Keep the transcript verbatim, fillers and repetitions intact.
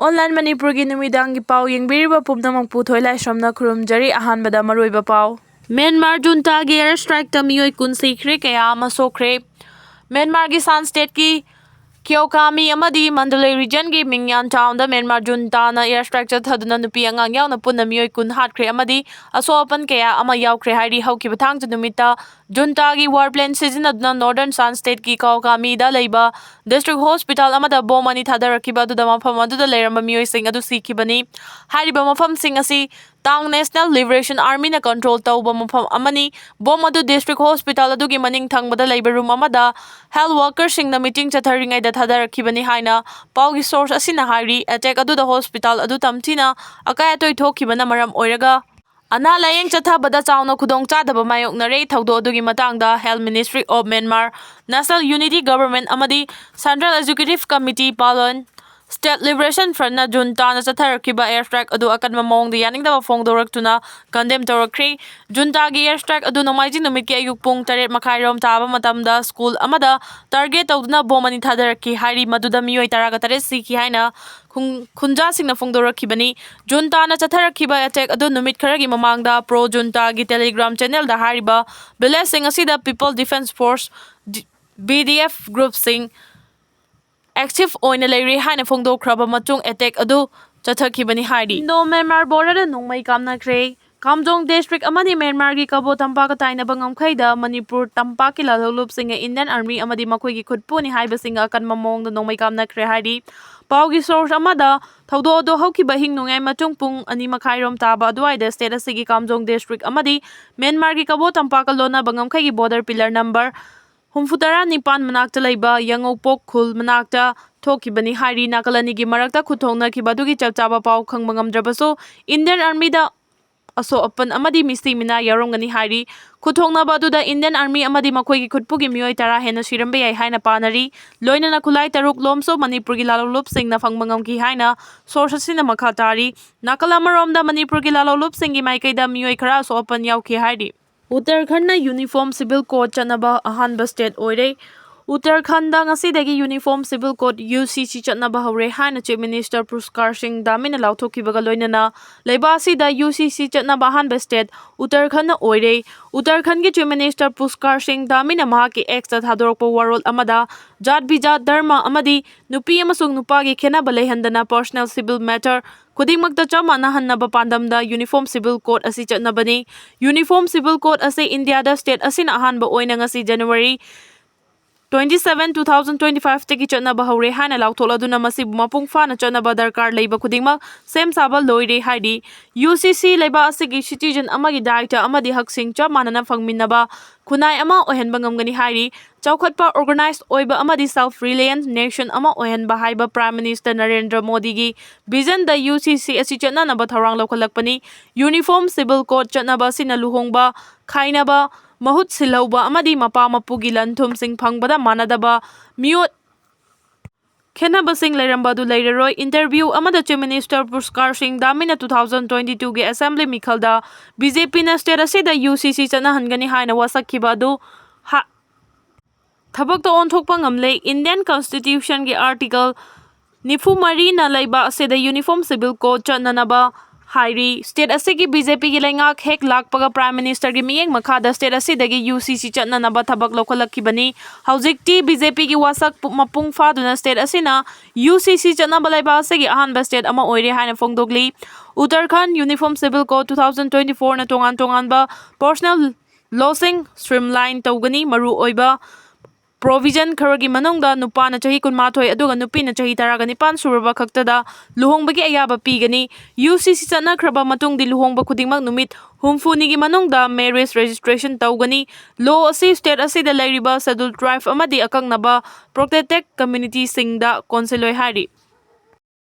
Online ꯃꯅꯤꯄꯨꯔꯒꯤ ꯅꯨꯃꯤꯗꯥꯡꯒꯤ ꯄꯥꯎ ꯌꯦꯡꯕꯤꯔꯤꯕ ꯄꯨꯝꯅꯃꯛꯄꯨ ꯊꯣꯏꯂꯥꯏꯁ꯭ꯔꯝꯅ ꯈꯨꯔꯨꯝꯖꯔꯤ꯫ ꯑꯍꯥꯟꯕꯗ ꯃꯔꯨꯑꯣꯏꯕ ꯄꯥꯎ꯫ ꯃ꯭ꯌꯥꯟꯃꯥꯔ ꯖꯨꯟꯇꯥꯒꯤ air strikeꯇ ꯃꯤꯑꯣꯏ ꯀꯨꯟ ꯁꯤꯈ꯭ꯔꯦ, ꯀꯌꯥ ꯑꯃ ꯁꯣꯛꯈ꯭ꯔꯦ꯫ ꯃ꯭ꯌꯥꯟꯃꯥꯔꯒꯤ ꯁꯥꯟ stateꯀꯤ ꯀ꯭ꯌꯣꯀꯥꯃꯤ ꯑꯃꯗꯤ ꯃꯟꯗꯂꯦ regionꯒꯤ ꯃꯤꯡꯌꯥꯟ townꯗ ꯃ꯭ꯌꯥꯟꯃꯥꯔ ꯖꯨꯟꯇꯥꯅ air strike ꯆꯠꯊꯗꯨꯅ ꯅꯨꯄꯤ ꯑꯉꯥꯡ ꯌꯥꯎꯅ ꯄꯨꯟꯅ ꯃꯤꯑꯣꯏ ꯀꯨꯟ ꯍꯥꯠꯈ꯭ꯔꯦ ꯑꯃꯗꯤ ꯑꯁꯣꯛ ꯑꯄꯟ ꯀꯌꯥ ꯑꯃ ꯌꯥꯎꯈ꯭ꯔꯦ ꯍꯥꯏꯔꯤ꯫ ꯍꯧꯈꯤꯕ ꯊꯥꯡꯖ ꯅꯨꯃꯤꯠꯇ ꯖꯨꯟꯇꯥꯒꯤ war plane ꯁꯤꯖꯤꯟꯅꯗꯨꯅ Northern Shan stateꯀꯤ ꯀꯥꯎꯀꯥꯃꯤꯗ ꯂꯩꯕ district hospital ꯑꯃꯗ bomb ꯑꯅꯤ ꯊꯥꯗꯔꯛꯈꯤꯕ ꯑꯗꯨꯗ ꯃꯐꯝ ꯑꯗꯨꯗ ꯂꯩꯔꯝꯕ ꯃꯤꯑꯣꯏꯁꯤꯡ ꯑꯗꯨ ꯁꯤꯈꯤꯕꯅꯤ꯫ ꯍꯥꯏꯔꯤꯕ ꯃꯐꯝꯁꯤꯡ ꯑꯁꯤ Ta'ang National Liberation Armyꯅ control ꯇꯧꯕ ꯃꯐꯝ ꯑꯃꯅꯤ꯫ Bomb ꯑꯗꯨ district hospital ꯑꯗꯨꯒꯤ ꯃꯅꯤꯡ ꯊꯪꯕꯗ ꯂꯩꯕ room ꯑꯃꯗ health workerꯁꯤꯡꯅ meeting ꯆꯠꯊꯔꯤꯉꯩꯗ ꯊꯥꯗꯔꯛꯈꯤꯕꯅꯤ ꯍꯥꯏꯅ ꯄꯥꯎꯒꯤ source ꯑꯁꯤꯅ ꯍꯥꯏꯔꯤ꯫ Attack ꯑꯗꯨꯗ hospital ꯑꯗꯨ ꯇꯝꯊꯤꯅ ꯑꯀꯥꯏ ꯑꯇꯣꯏ ꯊꯣꯛꯈꯤꯕꯅ ꯃꯔꯝ ꯑꯣꯏꯔꯒ ꯑꯅꯥ ꯂꯥꯌꯦꯡ ꯆꯠꯊꯕꯗ ꯆꯥꯎꯅ ꯈꯨꯗꯣꯡꯆꯥꯗꯕ ꯃꯥꯌꯣꯛꯅꯔꯦ꯫ ꯊꯧꯗꯣꯛ ꯑꯗꯨꯒꯤ ꯃꯇꯥꯡꯗ Health Ministry of Myanmar, National Unity Government ꯑꯃꯗꯤ Central Executive Committee, Palon State Liberation Frontꯅ ꯖꯨꯟꯇꯥꯅ ꯆꯠꯊꯔꯛꯈꯤꯕ air strike ꯑꯗꯨ ꯑꯀꯟꯕ ꯃꯑꯣꯡꯗ ꯌꯥꯅꯤꯡꯗꯕ ꯐꯣꯡꯗꯣꯔꯛꯇꯨꯅ condemn ꯇꯧꯔꯛꯈ꯭ꯔꯦ꯫ ꯖꯨꯟꯇꯥꯒꯤ air strike ꯑꯗꯨ ꯅꯣꯡꯃꯥꯏꯖꯤꯡ ꯅꯨꯃꯤꯠꯀꯤ ꯑꯌꯨꯛ ꯄꯨꯡ ꯇꯔꯦꯠ ꯃꯈꯥꯏꯔꯣꯝ ꯇꯥꯕ ꯃꯇꯝꯗ school ꯑꯃꯗ target ꯇꯧꯗꯨꯅ bomb ꯑꯅꯤ ꯊꯥꯗꯔꯛꯈꯤ ꯍꯥꯏꯔꯤ꯫ ꯃꯗꯨꯗ ꯃꯤꯑꯣꯏ ꯇꯔꯥꯒ ꯇꯔꯦꯠ ꯁꯤꯈꯤ ꯍꯥꯏꯅ ꯈꯨꯡ-, ꯈꯨꯟꯖꯥꯁꯤꯡꯅ ꯐꯣꯡꯗꯣꯔꯛꯈꯤꯕꯅꯤ꯫ ꯖꯨꯟꯇꯥꯅ ꯆꯠꯊꯔꯛꯈꯤꯕ attack ꯑꯗꯨ ꯅꯨꯃꯤꯠ ꯈꯔꯒꯤ ꯃꯃꯥꯡꯗ pro ꯖꯨꯟꯇꯥꯒꯤ Telegram channelꯗ ꯍꯥꯏꯔꯤꯕ villageꯁꯤꯡ ꯑꯁꯤꯗ People Defence Force, ꯗꯤ-, B D F groupꯁꯤꯡ active ꯑꯣꯏꯅ ꯂꯩꯔꯤ ꯍꯥꯏꯅ ꯐꯣꯡꯗꯣꯛꯈ꯭ꯔꯕ ꯃꯇꯨꯡ attack ꯑꯗꯨ ꯆꯠꯊꯈꯤꯕꯅꯤ ꯍꯥꯏꯔꯤ꯫ Indo Myanmar borderꯗ ꯅꯣꯡꯃꯩ ꯀꯥꯞꯅꯈ꯭ꯔꯦ꯫ ꯀꯥꯝꯖꯣꯡ district ꯑꯃꯗꯤ ꯃ꯭ꯌꯥꯟꯃꯥꯔꯒꯤ ꯀꯕꯣ ꯇꯝꯄꯥꯛꯀ ꯇꯥꯏꯅꯕ ꯉꯝꯈꯩꯗ ꯃꯅꯤꯄꯨꯔ ꯇꯝꯄꯥꯛꯀꯤ ꯂꯥꯜꯍꯧꯂꯨꯞꯁꯤꯡꯅ Indian Army ꯑꯃꯗꯤ ꯃꯈꯣꯏꯒꯤ ꯈꯨꯠꯄꯨꯅꯤ ꯍꯥꯏꯕꯁꯤꯡꯒ ꯑꯀꯟꯕ ꯃꯑꯣꯡꯗ ꯅꯣꯡꯃꯩ ꯀꯥꯞꯅꯈ꯭ꯔꯦ ꯍꯥꯏꯔꯤ꯫ ꯄꯥꯎꯒꯤ source ꯑꯃꯗ ꯊꯧꯗꯣꯛ ꯑꯗꯨ ꯍꯧꯈꯤꯕ ꯑꯍꯤꯡ ꯅꯣꯡꯌꯥꯏ ꯃꯇꯨꯡ ꯄꯨꯡ ꯑꯅꯤ ꯃꯈꯥꯏꯔꯣꯝ ꯇꯥꯕ ꯑꯗꯨꯋꯥꯏꯗ state ꯑꯁꯤꯒꯤ ꯀꯥꯝꯖꯣꯡ district ꯑꯃꯗꯤ ꯃ꯭ꯌꯥꯟꯃꯥꯔꯒꯤ ꯀꯕꯣ ꯇꯝꯄꯥꯛꯀ ꯂꯣꯟꯅꯕ ꯉꯝꯈꯩꯒꯤ border pillar number ꯍꯨꯝꯐꯨꯇꯔꯥ ꯅꯤꯄꯥꯟ ꯃꯅꯥꯛꯇ ꯂꯩꯕ ꯌꯥꯉꯧꯄꯣꯛ ꯈꯨꯜ ꯃꯅꯥꯛꯇ ꯊꯣꯛꯈꯤꯕꯅꯤ ꯍꯥꯏꯔꯤ꯫ ꯅꯥꯀꯜ ꯑꯅꯤꯒꯤ ꯃꯔꯛꯇ ꯈꯨꯠꯊꯣꯛꯅꯈꯤꯕ ꯑꯗꯨꯒꯤ ꯆꯞ ꯆꯥꯕ ꯄꯥꯎ ꯈꯪꯕ ꯉꯝꯗ꯭ꯔꯕꯁꯨ, Indian Armyꯗ ꯑꯁꯣꯛ ꯑꯄꯟ ꯑꯃꯗꯤ ꯃꯤꯁꯤ ꯃꯤꯅꯥ ꯌꯥꯎꯔꯝꯒꯅꯤ ꯍꯥꯏꯔꯤ꯫ ꯈꯨꯠꯊꯣꯛꯅꯕ ꯑꯗꯨꯗ Indian Army ꯑꯃꯗꯤ ꯃꯈꯣꯏꯒꯤ ꯈꯨꯠꯄꯨꯒꯤ ꯃꯤꯑꯣꯏ ꯇꯔꯥ ꯍꯦꯟꯅ ꯁꯤꯔꯝꯕ ꯌꯥꯏ ꯍꯥꯏꯅ ꯄꯥꯅꯔꯤ꯫ ꯂꯣꯏꯅꯅ ꯈꯨꯠꯂꯥꯏ ꯇꯔꯨꯛ ꯂꯣꯝꯁꯨ ꯃꯅꯤꯄꯨꯔꯒꯤ ꯂꯥꯜꯍꯧꯂꯨꯞꯁꯤꯡꯅ ꯐꯪꯕ ꯉꯝꯈꯤ ꯍꯥꯏꯅ source ꯑꯁꯤꯅ ꯃꯈꯥ ꯇꯥꯔꯤ꯫ ꯅꯥꯀꯜ ꯑꯃꯔꯣꯝꯗ ꯃꯅꯤꯄꯨꯔꯒꯤ ꯂꯥꯜꯍꯧꯂꯨꯞꯁꯤꯡꯒꯤ ꯃꯥꯏꯀꯩꯗ ꯃꯤꯑꯣꯏ ꯈꯔ ꯑꯁꯣꯛ ꯑꯄꯟ ꯌꯥꯎꯈꯤ ꯍꯥꯏꯔꯤ꯫ ꯎꯠꯇꯔꯈꯟꯗꯅ uniform civil code ꯆꯠꯅꯕ ꯑꯍꯥꯟꯕ state ꯑꯣꯏꯔꯦ꯫ ꯎꯠꯇꯔꯈꯟꯗ ꯉꯁꯤꯗꯒꯤ Uniform Civil Code, U C C, ꯆꯠꯅꯕ ꯍꯧꯔꯦ ꯍꯥꯏꯅ Chief Minister ꯄꯨꯔꯁꯀꯥꯔ ꯁꯤꯡ ꯙꯥꯃꯤꯅ ꯂꯥꯎꯊꯣꯛꯈꯤꯕꯒ ꯂꯣꯏꯅꯅ ꯂꯩꯕꯥꯛ ꯑꯁꯤꯗ U C C ꯆꯠꯅꯕ ꯑꯍꯥꯟꯕ state ꯎꯠꯇꯔꯈꯟꯗ ꯑꯣꯏꯔꯦ꯫ ꯎꯠꯇꯔꯈꯟꯗꯒꯤ Chief Minister ꯄꯨꯔꯁꯀꯥꯔ ꯁꯤꯡ ꯙꯥꯃꯤꯅ ꯃꯍꯥꯛꯀꯤ X-ꯇ ꯊꯥꯗꯣꯔꯛꯄ ꯋꯥꯔꯣꯜ ꯑꯃꯗ ꯖꯥꯠ ꯕꯤꯖꯥꯠ, ꯙꯔꯃ ꯑꯃꯗꯤ ꯅꯨꯄꯤ ꯑꯃꯁꯨꯡ ꯅꯨꯄꯥꯒꯤ ꯈꯦꯠꯅꯕ ꯂꯩꯍꯟꯗꯅ personal civil matter ꯈꯨꯗꯤꯡꯃꯛꯇ ꯆꯞ ꯃꯥꯟꯅꯍꯟꯅꯕ ꯄꯥꯟꯗꯝꯗ Uniform Civil Code ꯑꯁꯤ ꯆꯠꯅꯕꯅꯤ꯫ Uniform Civil Code ꯑꯁꯤ ꯏꯟꯗꯤꯌꯥꯗ state ꯑꯁꯤꯅ ꯑꯍꯥꯟꯕ ꯑꯣꯏꯅ ꯉꯁꯤ January twenty seven, two thousand twenty five ꯇꯒꯤ ꯆꯠꯅꯕ ꯍꯧꯔꯦ ꯍꯥꯏꯅ ꯂꯥꯎꯊꯣꯛꯂꯗꯨꯅ ꯃꯁꯤꯕꯨ ꯃꯄꯨꯡ ꯐꯥꯅ ꯆꯠꯅꯕ ꯗꯔꯀꯥꯔ ꯂꯩꯕ ꯈꯨꯗꯤꯡꯃꯛ ꯁꯦꯝ ꯁꯥꯕ ꯂꯣꯏꯔꯦ ꯍꯥꯏꯔꯤ꯫ U C C ꯂꯩꯕꯥꯛ ꯑꯁꯤꯒꯤ citizen ꯑꯃꯒꯤ ꯗꯥꯏꯇ ꯑꯃꯗꯤ ꯍꯛꯁꯤꯡ ꯆꯞ ꯃꯥꯟꯅꯅ ꯐꯪꯃꯤꯟꯅꯕ ꯈꯨꯟꯅꯥꯏ ꯑꯃ ꯑꯣꯏꯍꯟꯕ ꯉꯝꯒꯅꯤ ꯍꯥꯏꯔꯤ꯫ ꯆꯥꯎꯈꯠꯄ, organized ꯑꯣꯏꯕ ꯑꯃꯗꯤ self reliant nation ꯑꯃ ꯑꯣꯏꯍꯟꯕ ꯍꯥꯏꯕ Prime Minister ꯅꯔꯦꯟꯗ꯭ꯔ ꯃꯣꯗꯤꯒꯤ vision ꯗ U C C ꯑꯁꯤ ꯆꯠꯅꯅꯕ ꯊꯧꯔꯥꯡ ꯂꯧꯈꯠꯂꯛꯄꯅꯤ꯫ Uniform Civil Code ꯆꯠꯅꯕ ꯑꯁꯤꯅ ꯂꯨꯍꯣꯡꯕ, ꯈꯥꯏꯅꯕ, ꯃꯍꯨꯠ ꯁꯤꯜꯍꯧꯕ ꯑꯃꯗꯤ ꯃꯄꯥ ꯃꯄꯨꯒꯤ ꯂꯟ ꯊꯨꯝꯁꯤꯡ ꯐꯪꯕꯗ ꯃꯥꯟꯅꯗꯕ ꯃꯤꯑꯣꯠ ꯈꯦꯠꯅꯕꯁꯤꯡ ꯂꯩꯔꯝꯕ ꯑꯗꯨ ꯂꯩꯔꯔꯣꯏ꯫ Interview ꯑꯃꯗ Chief Minister ꯄꯨꯔꯁꯀꯥꯔ ꯁꯤꯡ ꯙꯥꯃꯤꯅ two thousand twenty two ꯒꯤ assembly ꯃꯤꯈꯜꯗ B J P ꯅ state ꯑꯁꯤꯗ U C C ꯆꯠꯅꯍꯟꯒꯅꯤ ꯍꯥꯏꯅ ꯋꯥꯁꯛꯈꯤꯕ ꯑꯗꯨ ꯍꯥ-, ꯊꯕꯛꯇ ꯑꯣꯟꯊꯣꯛꯄ ꯉꯝꯂꯦ꯫ Indian Constitution ꯒꯤ article ꯅꯤꯐꯨ ꯃꯔꯤꯅ ꯂꯩꯕꯥꯛ ꯑꯁꯤꯗ Uniform Civil Code ꯆꯠꯅꯅꯕ ꯍꯥꯏꯔꯤ꯫ State ꯑꯁꯤꯒꯤ B J P ꯒꯤ ꯂꯩꯉꯥꯛ ꯍꯦꯛ ꯂꯥꯛꯄꯒ Prime Minister ꯒꯤ ꯃꯤꯠꯌꯦꯡ ꯃꯈꯥꯗ state ꯑꯁꯤꯗꯒꯤ U C C ꯆꯠꯅꯅꯕ ꯊꯕꯛ ꯂꯧꯈꯠꯂꯛꯈꯤꯕꯅꯤ꯫ ꯍꯧꯖꯤꯛꯇꯤ B J P ꯒꯤ ꯋꯥꯁꯛ ꯄꯨ-, ꯃꯄꯨꯡ ꯐꯥꯗꯨꯅ state ꯑꯁꯤꯅ U C C ꯆꯠꯅꯕ ꯂꯩꯕꯥꯛ ꯑꯁꯤꯒꯤ ꯑꯍꯥꯟꯕ state ꯑꯃ ꯑꯣꯏꯔꯦ ꯍꯥꯏꯅ ꯐꯣꯡꯗꯣꯛꯂꯤ꯫ Uttarakhand Uniform Civil Code two thousand twenty four ꯅ ꯇꯣꯉꯥꯟ ꯇꯣꯉꯥꯟꯕ personal law ꯁꯤꯡ streamline ꯇꯧꯒꯅꯤ꯫ ꯃꯔꯨꯑꯣꯏꯕ provision ꯈꯔꯒꯤ ꯃꯅꯨꯡꯗ ꯅꯨꯄꯥꯅ ꯆꯍꯤ ꯀꯨꯟꯃꯥꯊꯣꯏ ꯑꯗꯨꯒ ꯅꯨꯄꯤꯅ ꯆꯍꯤ ꯇꯔꯥꯒ ꯅꯤꯄꯥꯟ ꯁꯨꯔꯕ ꯈꯛꯇꯗ ꯂꯨꯍꯣꯡꯕꯒꯤ ꯑꯌꯥꯕ ꯄꯤꯒꯅꯤ꯫ U C C ꯆꯠꯅꯈ꯭ꯔꯕ ꯃꯇꯨꯡꯗꯤ ꯂꯨꯍꯣꯡꯕ ꯈꯨꯗꯤꯡꯃꯛ ꯅꯨꯃꯤꯠ ꯍꯨꯝꯐꯨꯅꯤꯒꯤ ꯃꯅꯨꯡꯗ marriage registration ꯇꯧꯒꯅꯤ꯫ Law ꯑꯁꯤ state ꯑꯁꯤꯗ ꯂꯩꯔꯤꯕ Scheduled Tribe ꯑꯃꯗꯤ ꯑꯀꯛꯅꯕ protected community ꯁꯤꯡꯗ ꯀꯣꯟꯁꯤꯜꯂꯣꯏ ꯍꯥꯏꯔꯤ꯫